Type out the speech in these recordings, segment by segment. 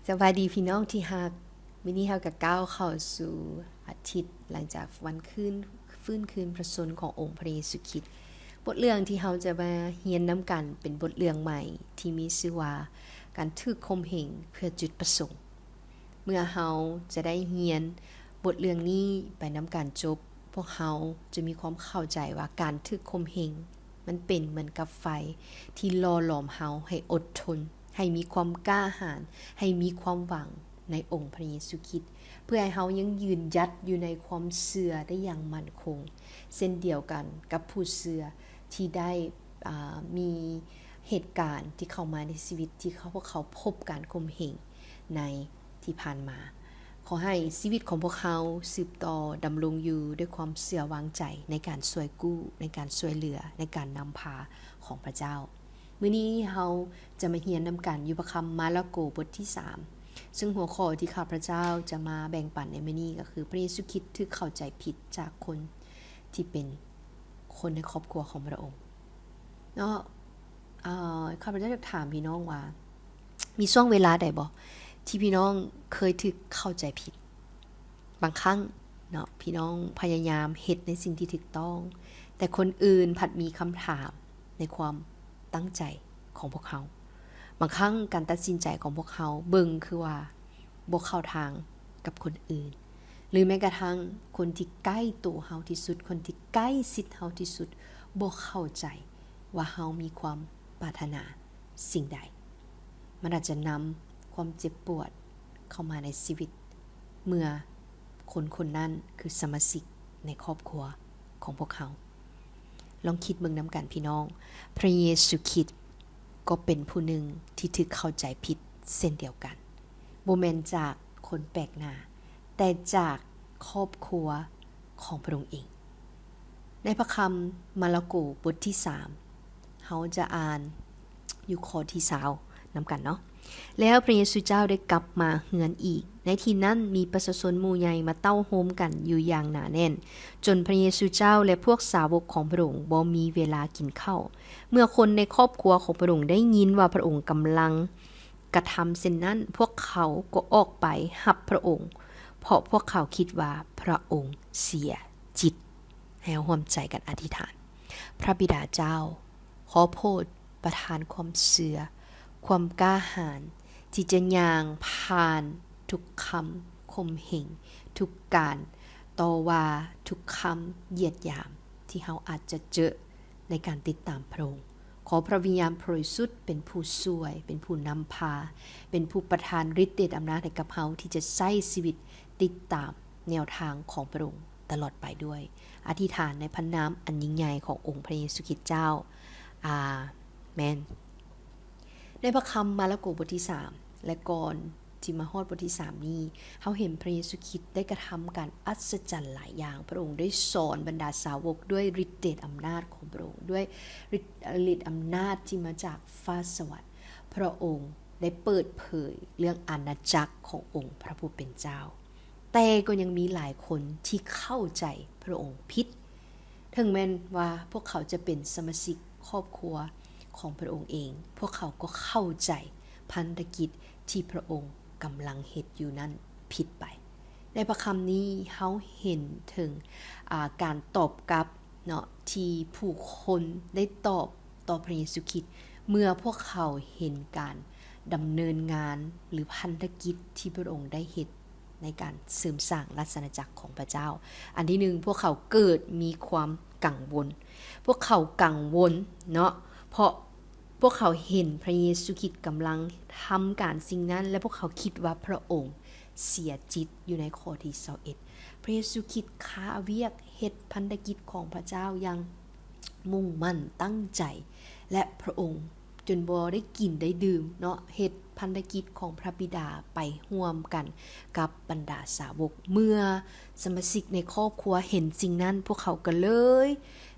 ສະບາຍດີພີ່ນ້ອງທີ່ຮັກ, ມື້ນີ້ເຮົາກໍກ້າວເຂົ້າສູ່ອາທິດຫຼັງຈາກວັນຄືນ ຟື້ນຄືນພະຊົນຂອງອົງພະເຢຊູຄຣິດ. ບົດເລື່ອງທີ່ເຮົາຈະມາຮຽນນຳກັນເປັນບົດເລື່ອງໃໝ່ທີ່ມີຊື່ວ່າ ການຖືກຂົ່ມເຫງເພື່ອຈຸດປະສົງ. ເມື່ອເຮົາຈະໄດ້ຮຽນບົດເລື່ອງນີ້ໄປນຳກັນຈົບ, ພວກເຮົາຈະມີຄວາມເຂົ້າໃຈວ່າການຖືກຂົ່ມເຫງ ມັນເປັນເໝືອນກັບໄຟທີ່ຫຼໍ່ຫຼອມເຮົາໃຫ້ອົດທົນ, ໃຫ້ມີຄວາມກ້າຫານ, ໃຫ້ມີຄວາມຫວັງໃນອົງພະເຢຊູຄຣິດ, ເພື່ອໃຫ້ເຮົາຍັງຢືນຢັດຢູ່ໃນຄວາມເຊື່ອໄດ້ຢ່າງໝັ້ນຄົງ, ເຊັ່ນດຽວກັນກັບຜູ້ເຊື່ອທີ່ໄດ້ ອ່າ ມີເຫດການທີ່ເຂົ້າມາໃນຊີວິດ ທີ່ເຂົາ ພວກເຂົາພົບການຂົ່ມເຫງໃນທີ່ຜ່ານມາ. ຂໍໃຫ້ຊີວິດຂອງພວກເຮົາສືບຕໍ່ດຳລົງຢູ່ດ້ວຍຄວາມເຊື່ອວາງໃຈໃນການຊ່ວຍກູ້, ໃນການຊ່ວຍເຫຼືອ, ໃນການນຳພາຂອງພະເຈົ້າ. ມື້ນີ້ເຮົາຈະມາຮຽນນຳກັນຢູ່ພະຄຳມາລະໂກບົດທີສາມ ເຊິ່ງຫົວຂໍ້ທີ່ຂ້າພະເຈົ້າຈະມາແບ່ງປັນໃນມື້ນີ້ກໍຄື ພະເຢຊູຄຣິດຖືກເຂົ້າໃຈຜິດຈາກຄົນທີ່ເປັນຄົນໃນຄອບຄົວຂອງພະອົງເນາະ. ເອີ ຂ້າພະເຈົ້າຢາກຖາມພີ່ນ້ອງວ່າ ມີຊ່ວງເວລາໃດບໍ່ທີ່ພີ່ນ້ອງເຄີຍຖືກເຂົ້າໃຈຜິດ? ບາງຄັ້ງເນາະ ພີ່ນ້ອງພະຍາຍາມເຮັດໃນສິ່ງທີ່ຖືກຕ້ອງ, ແຕ່ຄົນອື່ນພັດມີຄຳຖາມໃນຄວາມຕັ້ງໃຈຂອງພວກເຮົາ. ບາງຄັ້ງການຕັດສິນໃຈຂອງພວກເຮົາເບິ່ງຄືວ່າບໍ່ເຂົ້າທາງກັບຄົນອື່ນ, ຫຼືແມ້ກະທັ້ງຄົນທີ່ໃກ້ໂຕເຮົາທີ່ສຸດ, ຄົນທີ່ໃກ້ຊິດເຮົາທີ່ສຸດ ບໍ່ເຂົ້າໃຈວ່າເຮົາມີຄວາມປາດຖະໜາສິ່ງໃດ. ມັນອາດຈະນຳຄວາມເຈັບປວດເຂົ້າມາໃນຊີວິດ ເມື່ອຄົນຄົນນັ້ນຄືສະມາຊິກໃນຄອບຄົວຂອງພວກເຮົາ. ລອງຄິດເບິ່ງນຳກັນພີ່ນ້ອງ, ພະເຢຊູຄຣິດກໍເປັນຜູ້ໜຶ່ງທີ່ຖືກເຂົ້າໃຈຜິດເຊັ່ນດຽວກັນ, ບໍ່ແມ່ນຈາກຄົນແປກໜ້າ, ແຕ່ຈາກຄອບຄົວຂອງພະອົງເອງ. ໃນພະຄຳມາລະໂກບົດທີສາມ ເຮົາຈະອ່ານຢູ່ຂໍ້ທີຊາວນຳກັນເນາະ. ແລ້ວພະເຢຊູເຈົ້າໄດ້ກັບມາເຮືອນອີກ. ໃນທີ່ນັ້ນມີປະຊາຊົນໝູ່ໃຫຍ່ມາເຕົ້າໂຮມກັນຢູ່ຢ່າງໜາແໜ້ນ, ຈົນພະເຢຊູເຈົ້າ ແລະ ພວກສາວົກຂອງພະອົງບໍ່ມີເວລາກິນເຂົ້າ. ເມື່ອຄົນໃນຄອບຄົວຂອງພະອົງໄດ້ຍິນວ່າພະອົງກຳລັງກະທຳເຊັ່ນນັ້ນ, ພວກເຂົາກໍອອກໄປຮັບພະອົງ, ເພາະພວກເຂົາຄິດວ່າພະອົງເສຍຈິດ. ໃຫ້ເຮົາຮ່ວມໃຈກັນອະທິຖານ. ພະບິດາເຈົ້າ, ຂໍໂປດປະທານຄວາມເຊື່ອ, ຄວາມກ້າຫານທີ່ຈະຍ່າງຜ່ານທຸກຄຳຂົ່ມເຫງ, ທຸກການຕໍ່ວ່າ, ທຸກຄຳຢຽດຫຍາມທີ່ເຮົາອາດຈະເຈີໃນການຕິດຕາມພະອົງ. ຂໍພະວິນຍານບໍລິສຸດເປັນຜູ້ຊ່ວຍ, ເປັນຜູ້ນຳພາ, ເປັນຜູ້ປະທານລິດເດດອຳນາດໃຫ້ກັບເຮົາທີ່ຈະໃຊ້ຊີວິດຕິດຕາມແນວທາງຂອງພະອົງຕະຫຼອດໄປດ້ວຍ. ອະທິຖານໃນພະນາມອັນຍິ່ງໃຫຍ່ຂອງອົງພະເຢຊູຄຣິດເຈົ້າ. ອາເມນ. ໃນພະຄຳມາລະໂກບົດທີສາມ ແລະ ກ່ອນທີ່ມາຮອດບົດທີສາມນີ້, ເຮົາເຫັນພະເຢຊູຄຣິດໄດ້ກະທຳການອັດສະຈັນຫຼາຍຢ່າງ. ພະອົງໄດ້ສອນບັນດາສາວົກດ້ວຍລິດເດດອຳນາດຂອງພະອົງ, ດ້ວຍລິດ ລິດອຳນາດທີ່ມາຈາກຟ້າສະຫວັນ. ພະອົງໄດ້ເປີດເຜີຍເລື່ອງອານາຈັກຂອງອົງພະຜູ້ເປັນເຈົ້າ. ແຕ່ກໍຍັງມີຫຼາຍຄົນທີ່ເຂົ້າໃຈພະອົງຜິດ. ເຖິງແມ່ນວ່າພວກເຂົາຈະເປັນສະມາຊິກຄອບຄົວຂອງພະອົງເອງ, ພວກເຂົາກໍເຂົ້າໃຈພັນທະກິດທີ່ພະອົງກຳລັງເຮັດຢູ່ນັ້ນຜິດໄປ. ໃນພະຄຳນີ້ເຮົາເຫັນເຖິງ ອາ ການຕອບກັບເນາະ ທີ່ຜູ້ຄົນໄດ້ຕອບຕໍ່ພະເຢຊູຄຣິດ ເມື່ອພວກເຂົາເຫັນການດຳເນີນງານ ຫຼື ພັນທະກິດທີ່ພະອົງໄດ້ເຮັດ ໃນການເສີມສ້າງລາຊະອານາຈັກຂອງພະເຈົ້າ. ອັນທີໜຶ່ງ, ພວກເຂົາເກີດມີຄວາມກັງວົນ. ພວກເຂົາກັງວົນເນາະ ເພາະພວກເຂົາເຫັນພະເຢຊູຄຣິດກຳລັງທຳການສິ່ງນັ້ນ ແລະ ພວກເຂົາຄິດວ່າພະອົງເສຍຈິດ. ຢູ່ໃນຂໍ້ທີຊາວເອັດ ພະເຢຊູຄຣິດຄາວຽກເຮັດພັນທະກິດຂອງພະເຈົ້າຢ່າງມຸ່ງໝັ້ນຕັ້ງໃຈ ແລະ ພະອົງ ຈົນບໍ່ໄດ້ກິນໄດ້ດື່ມເນາະ, ເຮັດພັນທະກິດຂອງພະບິດາໄປຮ່ວມກັນກັບບັນດາສາວົກ. ເມື່ອສະມາຊິກໃນຄອບຄົວເຫັນສິ່ງນັ້ນ, ພວກເຂົາກໍເລີຍ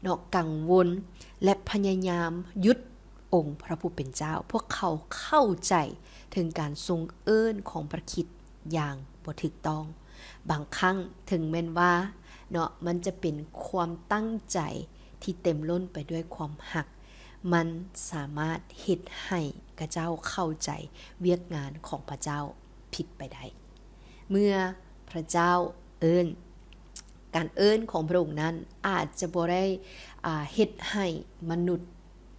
ເນາະ ກັງວົນ ແລະ ພະຍາຍາມຢຸດອົງພະຜູ້ເປັນເຈົ້າ. ພວກເຂົາເຂົ້າໃຈເຖິງການຊົງເອີ້ນຂອງພະຄຣິດ ຢ່າງບໍ່ຖືກຕ້ອງ. ບາງຄັ້ງເຖິງແມ່ນວ່າເນາະ ມັນຈະເປັນຄວາມຕັ້ງໃຈທີ່ເຕັມລົ້ນໄປດ້ວຍຄວາມຮັກ, ມັນສາມາດເຮັດໃຫ້ຂະເຈົ້າເຂົ້າໃຈວຽກງານຂອງພະເຈົ້າ ຄິດໄປໄດ້. ເມື່ອພະເຈົ້າເອີ້ນ, ການເອີ້ນຂອງພະອົງນັ້ນອາດຈະບໍ່ໄດ້ ອ່າ ເຮັດໃຫ້ມະນຸດ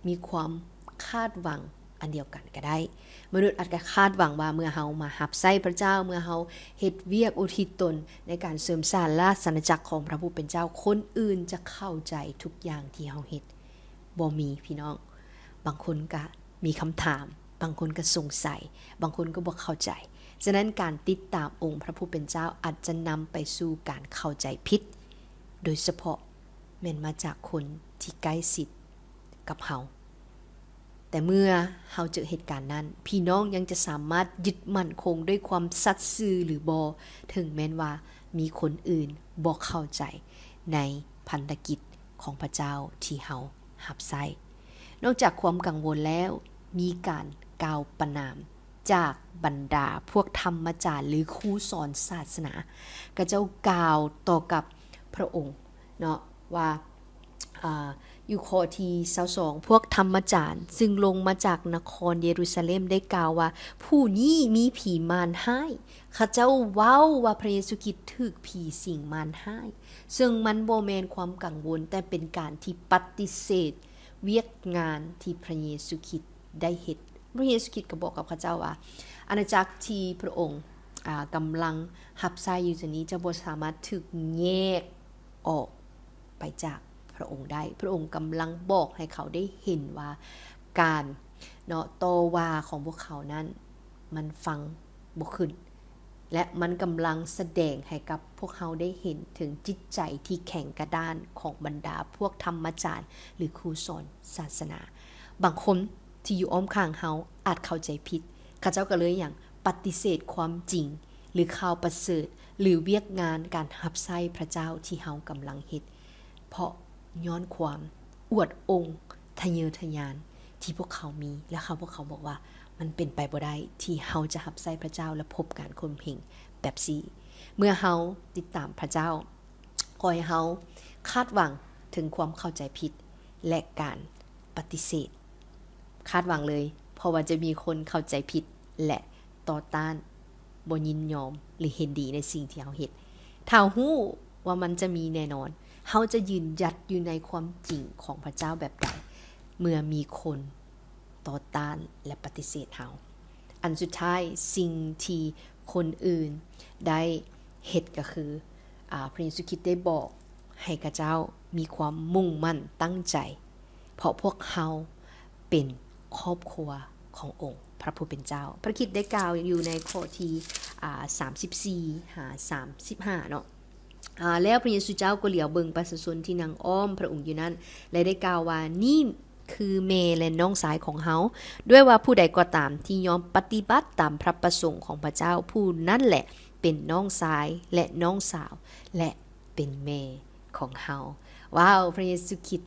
ມີຄວາມຄາດຫວັງອັນດຽວກັນກໍໄດ້. ມະນຸດອາດຈະຄາດຫວັງວ່າເມື່ອເຮົາມາຮັບໃຊ້ພະເຈົ້າ, ເມື່ອເຮົາເຮັດວຽກອຸທິດຕົນໃນການເສີມສານລາຊະອານາຈັກຂອງພະຜູ້ເປັນເຈົ້າ, ຄົນອື່ນຈະເຂົ້າໃຈທຸກຢ່າງທີ່ເຮົາເຮັດ. ບໍ່ມີ, ພີ່ນ້ອງ. ບາງຄົນກໍມີຄຳຖາມ, ບາງຄົນກໍສົງໄສ, ບາງຄົນກໍບໍ່ເຂົ້າໃຈ. ສະນັ້ນ, ການຕິດຕາມອົງພະຜູ້ເປັນເຈົ້າອາດຈະນຳໄປສູ່ການເຂົ້າໃຈຜິດ, ໂດຍສະເພາະແມ່ນມາຈາກຄົນທີ່ໃກ້ຊິດກັບເຮົາ. ແຕ່ເມື່ອເຮົາເຈີເຫດການນັ້ນ, ພີ່ນ້ອງຍັງຈະສາມາດຍຶດໝັ້ນຄົງດ້ວຍຄວາມສັດຊື່ຫຼືບໍ່, ເຖິງແມ່ນວ່າມີຄົນອື່ນບໍ່ເຂົ້າໃຈໃນພັນທະກິດຂອງພະເຈົ້າທີ່ເຮົາຮັບໃຊ້. ນອກຈາກຄວາມກັງວົນແລ້ວ, ມີການກ່າວປະນາມຈາກບັນດາພວກທຳມະຈານ ຫຼື ຄູສອນສາສະໜາ. ເຂົາເຈົ້າກ່າວຕໍ່ກັບພະອົງເນາະ ວ່າ ອາ ຢູ່ຂໍ້ທີຊາວສອງ, ພວກທຳມະຈານຊຶ່ງລົງມາຈາກນະຄອນເຢຣູຊາເລັມໄດ້ກ່າວວ່າ, ຜູ້ນີ້ມີຜີມານຮ້າຍ. ເຂົາເຈົ້າເວົ້າວ່າພະເຢຊູຄຣິດຖືກຜີສິງມານຮ້າຍ, ເຊິ່ງມັນບໍ່ແມ່ນຄວາມກັງວົນ, ແຕ່ເປັນການທີ່ປະຕິເສດວຽກງານທີ່ພະເຢຊູຄຣິດໄດ້ເຮັດ. ພະເຢຊູຄຣິດກໍບອກກັບເຂົາເຈົ້າວ່າ ອານາຈັກທີ່ພະອົງ ອາ ກຳລັງຮັບໃຊ້ຢູ່ຕອນນີ້ ຈະບໍ່ສາມາດຖືກແຍກ ອອກໄປຈາກພະອົງໄດ້. ພະອົງກຳລັງບອກໃຫ້ເຂົາໄດ້ເຫັນວ່າການເນາະ ຕໍ່ວ່າຂອງພວກເຂົານັ້ນ ມັນຟັງບໍ່ຂຶ້ນ ແລະ ມັນກຳລັງສະແດງໃຫ້ກັບພວກເຮົາໄດ້ເຫັນເຖິງຈິດໃຈທີ່ແຂງກະດ້ານຂອງບັນດາພວກທຳມະຈານ ຫຼື ຄູສອນສາສະໜາ. ບາງຄົນທີ່ຢູ່ອ້ອມຂ້າງເຮົາອາດເຂົ້າໃຈຜິດ, ເຂົາເຈົ້າກໍເລີຍຫຍັງ? ປະຕິເສດຄວາມຈິງ ຫຼື ຂ່າວປະເສີດ ຫຼື ວຽກງານການຮັບໃຊ້ພະເຈົ້າທີ່ເຮົາກຳລັງເຮັດ, ເພາະຍ້ອນຄວາມອວດອົ່ງທະເຍີທະຍານທີ່ພວກເຂົາມີ, ແລະ ເຂົາ ພວກເຂົາບອກວ່າ ມັນເປັນໄປບໍ່ໄດ້ທີ່ເຮົາຈະຮັບໃຊ້ພະເຈົ້າ ແລະ ພົບການຂົ່ມເຫງແບບຊີ້. ເມື່ອເຮົາຕິດຕາມພະເຈົ້າ, ຂໍໃຫ້ເຮົາຄາດຫວັງເຖິງຄວາມເຂົ້າໃຈຜິດ ແລະ ການປະຕິເສດ. ຄາດຫວັງເລີຍ, ເພາະວ່າຈະມີຄົນເຂົ້າໃຈຜິດ ແລະ ຕໍ່ຕ້ານ, ບໍ່ຍິນຍອມ ຫຼື ເຫັນດີໃນສິ່ງທີ່ເຮົາເຮັດ. ຖ້າເຮົາຮູ້ວ່າມັນຈະມີແນ່ນອນ, ເຮົາຈະຢືນຢັດຢູ່ໃນຄວາມຈິງຂອງພະເຈົ້າແບບໃດ ເມື່ອມີຄົນຕໍ່ຕ້ານ ແລະ ປະຕິເສດເຮົາ? ອັນສຸດທ້າຍ, ສິ່ງທີ່ຄົນອື່ນໄດ້ເຮັດກໍຄື, ອາ, ພະເຢຊູຄຣິດໄດ້ບອກໃຫ້ເຂົາເຈົ້າມີຄວາມມຸ່ງໝັ້ນຕັ້ງໃຈ, ເພາະພວກເຮົາເປັນຄອບຄົວຂອງອົງພະຜູ້ເປັນເຈົ້າ. ພະຄຣິດໄດ້ກ່າວຢູ່ໃນຂໍ້ທີ, ອາ, ສາມສິບສີ່ຫາສາມສິບຫ້າເນາະ. ອາ, ແລ້ວພະເຢຊູເຈົ້າກໍຫຼຽວເບິ່ງປະຊາຊົນທີ່ນັ່ງອ້ອມພະອົງຢູ່ນັ້ນ ແລະ ໄດ້ກ່າວວ່າ, ນີ້ ຄືແມ່ ແລະ ນ້ອງຊາຍຂອງເຮົາ, ດ້ວຍວ່າຜູ້ໃດກໍຕາມທີ່ຍອມປະຕິບັດຕາມພະປະສົງຂອງພະເຈົ້າ, ຜູ້ນັ້ນແຫຼະເປັນນ້ອງຊາຍ ແລະ ນ້ອງສາວ ແລະ ເປັນແມ່ຂອງເຮົາ. ວ້າວ, ພະເຢຊູຄຣິດ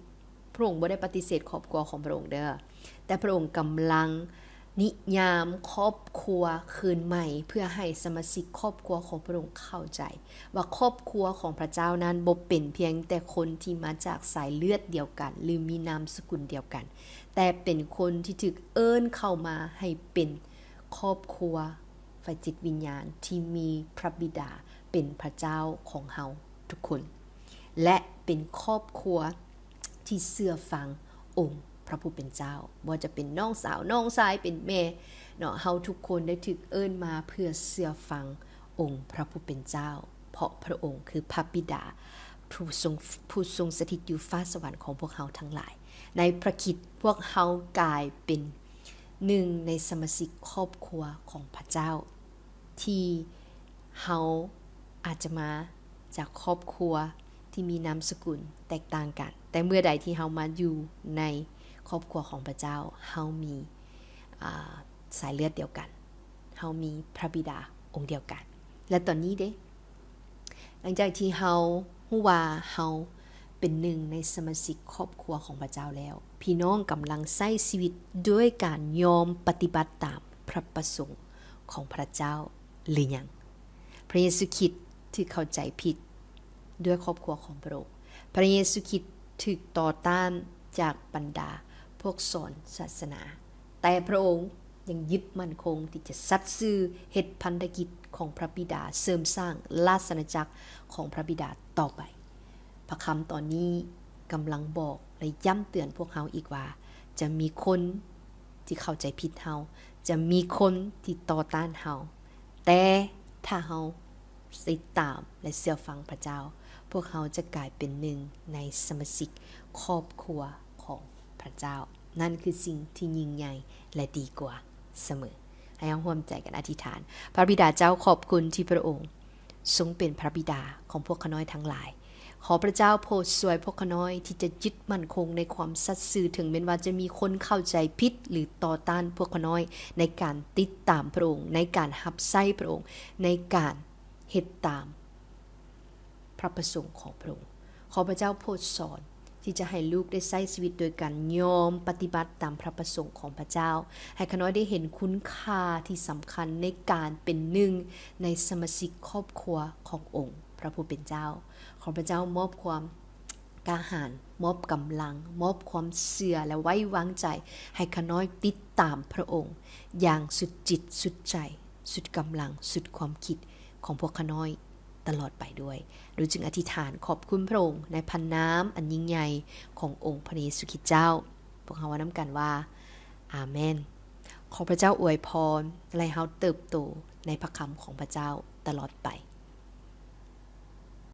ພະອົງບໍ່ໄດ້ປະຕິເສດຄອບຄົວຂອງພະອົງເດີ້, ແຕ່ພະອົງກຳລັງ ນິຍາມຄອບຄົວຄືນໃໝ່ ເພື່ອໃຫ້ສະມາຊິກຄອບຄົວຂອງພະອົງເຂົ້າໃຈວ່າຄອບຄົວຂອງພະເຈົ້ານັ້ນບໍ່ເປັນພຽງແຕ່ຄົນທີ່ມາຈາກສາຍເລືອດດຽວກັນ ຫຼື ມີນາມສະກຸນດຽວກັນ, ແຕ່ເປັນຄົນທີ່ຖືກເອີ້ນເຂົ້າມາໃຫ້ເປັນຄອບຄົວຝ່າຍຈິດວິນຍານທີ່ມີພະບິດາເປັນພະເຈົ້າຂອງເຮົາທຸກຄົນ ແລະ ເປັນຄອບຄົວ ທີ່ເຊື່ອຟັງອົງພະຜູ້ເປັນເຈົ້າ, ບໍ່ວ່າຈະເປັນນ້ອງສາວ, ນ້ອງຊາຍ, ເປັນແມ່ເນາະ, ເຮົາທຸກຄົນໄດ້ຖືກເອີ້ນມາເພື່ອເຊື່ອຟັງອົງພະຜູ້ເປັນເຈົ້າ, ເພາະພະອົງຄືພະບິດາຜູ້ຊົງ, ຜູ້ຊົງສະຖິດຢູ່ຟ້າສະຫວັນຂອງພວກເຮົາທັງຫຼາຍ. ໃນພະຄຣິດ, ພວກເຮົາກາຍເປັນໜຶ່ງໃນສະມາຊິກຄອບຄົວຂອງພະເຈົ້າ ທີ່ເຮົາອາດຈະມາຈາກຄອບຄົວທີ່ມີນາມສະກຸນແຕກຕ່າງກັນ, ແຕ່ເມື່ອໃດທີ່ເຮົາມາຢູ່ໃນຄອບຄົວຂອງພະເຈົ້າ, ເຮົາມີ, ອາ, ສາຍເລືອດດຽວກັນ, ເຮົາມີພະບິດາອົງດຽວກັນ. ແລະ ຕອນນີ້ເດ, ຫຼັງຈາກທີ່ເຮົາຮູ້ວ່າເຮົາເປັນໜຶ່ງໃນສະມາຊິກຄອບຄົວຂອງພະເຈົ້າແລ້ວ, ພີ່ນ້ອງກຳລັງໃຊ້ຊີວິດດ້ວຍການຍອມປະຕິບັດຕາມພະປະສົງຂອງພະເຈົ້າ ຫຼືຍັງ? ພະເຢຊູຄຣິດຖືກເຂົ້າໃຈຜິດດ້ວຍຄອບຄົວຂອງພະອົງ. ພະເຢຊູຄຣິດຖືກຕໍ່ຕ້ານຈາກບັນດາພວກສອນສາສະໜາ. ແຕ່ພະອົງ ຍັງຍຶດໝັ້ນຄົງທີ່ຈະສັດຊື່ເຮັດພັນທະກິດຂອງພຣະບິດາ, ເສີມສ້າງລາຊະອານາຈັກຂອງພຣະບິດາຕໍ່ໄປ. ພຣະຄຳຕອນນີ້ກຳລັງບອກ ແລະ ຢ້ຳເຕືອນພວກເຮົາອີກວ່າ ຈະມີຄົນທີ່ເຂົ້າໃຈຜິດເຮົາ, ຈະມີຄົນທີ່ຕໍ່ຕ້ານເຮົາ, ແຕ່ຖ້າເຮົາຕິດຕາມ ແລະ ເຊື່ອຟັງພຣະເຈົ້າ, ພວກເຮົາຈະກາຍເປັນໜຶ່ງໃນສະມາຊິກຄອບຄົວຂອງພຣະເຈົ້າ. ນັ້ນຄືສິ່ງທີ່ຍິ່ງໃຫຍ່ ແລະ ດີກວ່າສະເໝີ. ໃຫ້ເຮົາຮ່ວມໃຈກັນອະທິຖານ. ພຣະບິດາເຈົ້າ, ຂອບຄຸນທີ່ພຣະອົງຊົງເປັນພຣະບິດາຂອງພວກຂ້ານ້ອຍທັງຫຼາຍ. ຂໍພຣະເຈົ້າໂປດຊ່ວຍພວກຂ້ານ້ອຍທີ່ຈະຍຶດໝັ້ນຄົງໃນຄວາມສັດຊື່, ເຖິງແມ່ນວ່າຈະມີຄົນເຂົ້າໃຈຜິດ ຫຼື ຕໍ່ຕ້ານພວກຂ້ານ້ອຍໃນການຕິດຕາມພຣະອົງ, ໃນການຮັບໃຊ້ພຣະອົງ, ໃນການເຮັດຕາມພຣະປະສົງຂອງພຣະອົງ. ຂໍພຣະເຈົ້າໂປດສອນທີ່ຈະໃຫ້ລູກໄດ້ໃຊ້ຊີວິດໂດຍການຍອມປະຕິບັດຕາມພຣະປະສົງຂອງພຣະເຈົ້າ, ໃຫ້ຂ້ານ້ອຍໄດ້ເຫັນຄຸນຄ່າທີ່ສຳຄັນໃນການເປັນໜຶ່ງໃນສະມາຊິກຄອບຄົວຂອງອົງພຣະຜູ້ເປັນເຈົ້າ. ຂໍພຣະເຈົ້າມອບຄວາມກ້າຫານ, ມອບກຳລັງ, ມອບຄວາມເຊື່ອ ແລະ ໄວ້ວາງໃຈໃຫ້ຂ້ານ້ອຍຕິດຕາມພຣະອົງຢ່າງສຸດຈິດສຸດໃຈ, ສຸດກຳລັງ, ສຸດຄວາມຄິດຂອງພວກຂ້ານ້ອຍຕະຫຼອດໄປດ້ວຍ. ລູກຈຶ່ງອະທິຖານຂອບຄຸນພຣະອົງໃນພຣະນາມອັນຍິ່ງໃຫຍ່ຂອງອົງພຣະເຢຊູຄຣິດເຈົ້າ. ພວກເຮົາເວົ້ານຳກັນວ່າ ອາເມນ. ຂໍພຣະເຈົ້າອວຍພອນ ແລະ ໃຫ້ເຮົາເຕີບໂຕໃນພຣະຄຳຂອງພຣະເຈົ້າຕະຫຼອດໄປ.